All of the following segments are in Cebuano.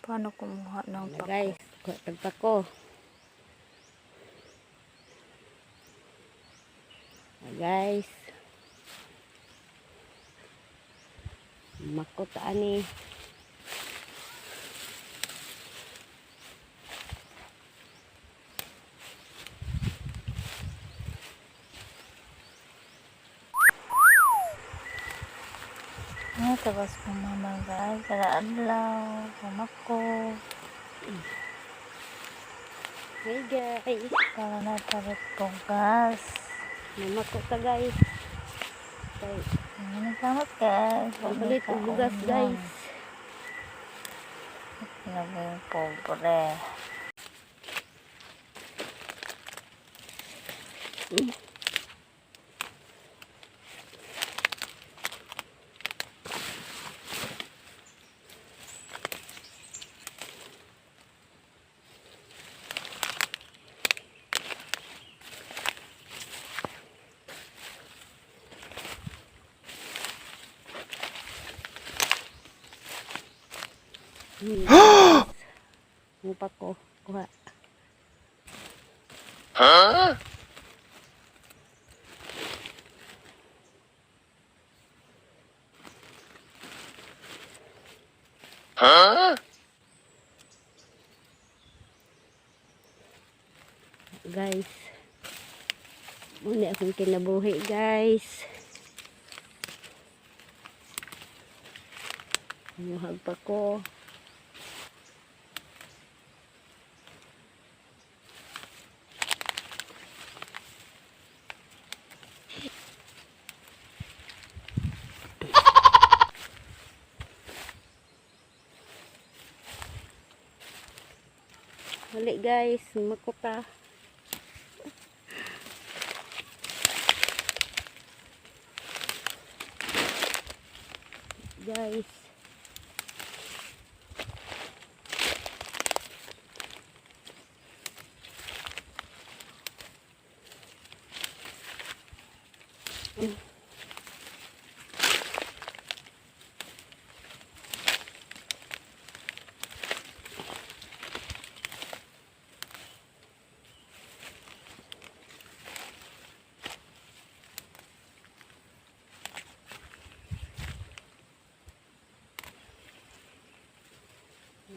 Paano kumuha ng Ano pako? guys, kuha tag pako. Ah, guys. Makot ani. Ay, tapos mama guys, kada adlaw, pamako, Hey guys, para na talit bugas. mamakot ta guys. Kay Maraming salamat guys. pabalit og bugas guys. Naging pobre. Ang pako, kuha. Guys, muna akong kinabuhi guys. Muhag pa ko. Hali guys, makuta. Guys.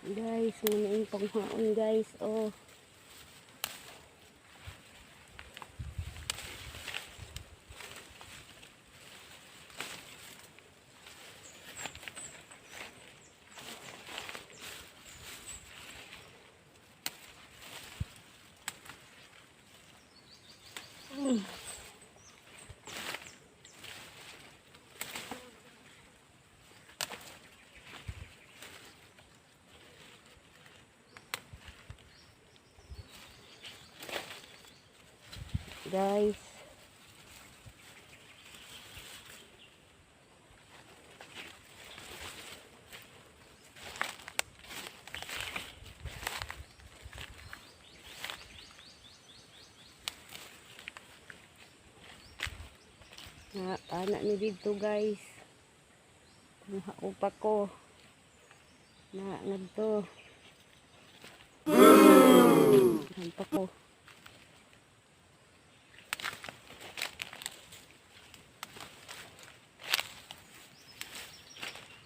Guys, muna yung panghaon guys. Oh. Guys. Na, anak ni dito guys. Kumuha ko pa ko. Na, ngadto. Pa ko.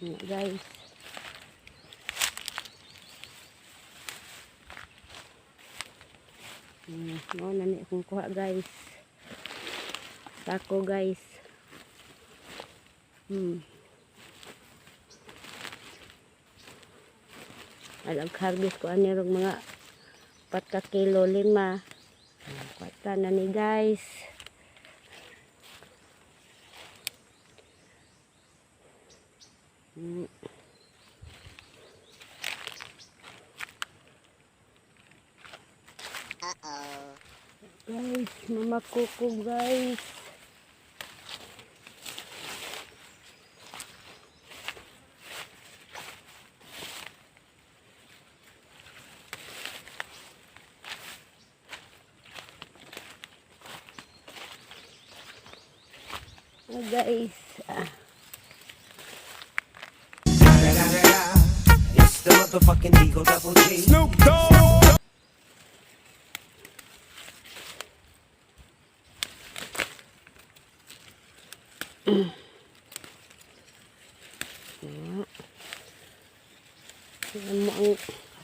Nga, guys. Mo na ni akong kuha guys. Sako guys. Alag harvest ko ani rog mga 4 ka kilo, 5. Kuha na ni guys. Guys, mama kuko guys. Oh, guys. Ah. It's the Motherfucking Eagle Double G. Snoop Dogg. Tingnan mo ang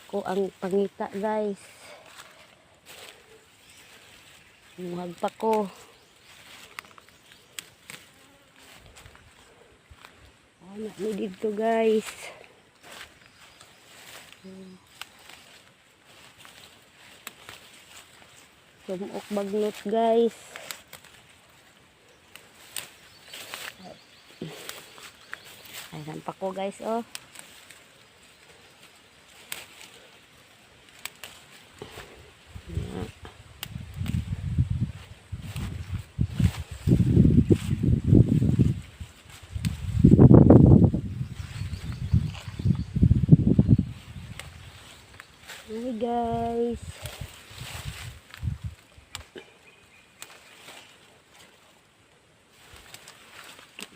ako ang pangita, guys. Muhag pa ko. Ano ni dito, guys. Sumok bagnot, guys. Ayan pa ko, guys, oh. Hi, guys.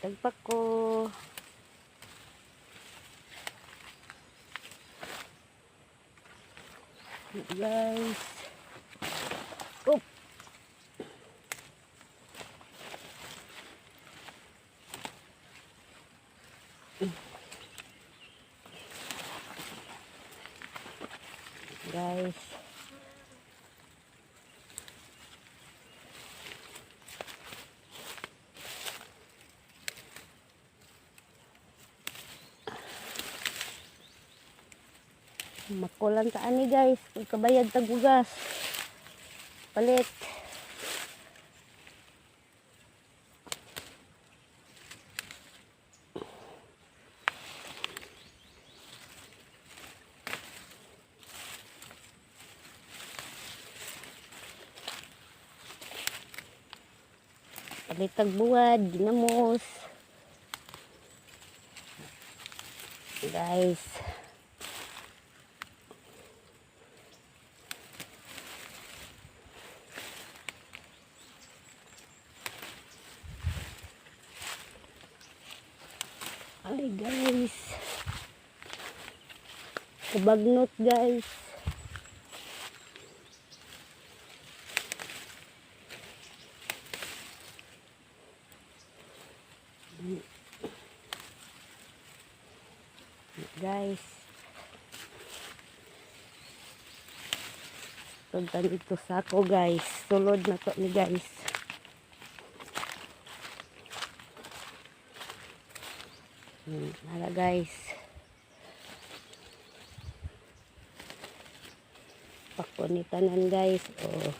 Tagpak ko. Guys. Oop. Guys. Makulang ta ani, guys. Kung kabayad tag bugas. Palit. Palit tag buwad, ginamos. Guys. Ay, guys. Kabagnot, guys. Guys. Punta dito sa ako, guys. Sulod na to ni, guys. Nara, guys. Pakunitanan, guys. Oh.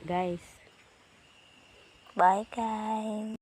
Guys. Bye, guys.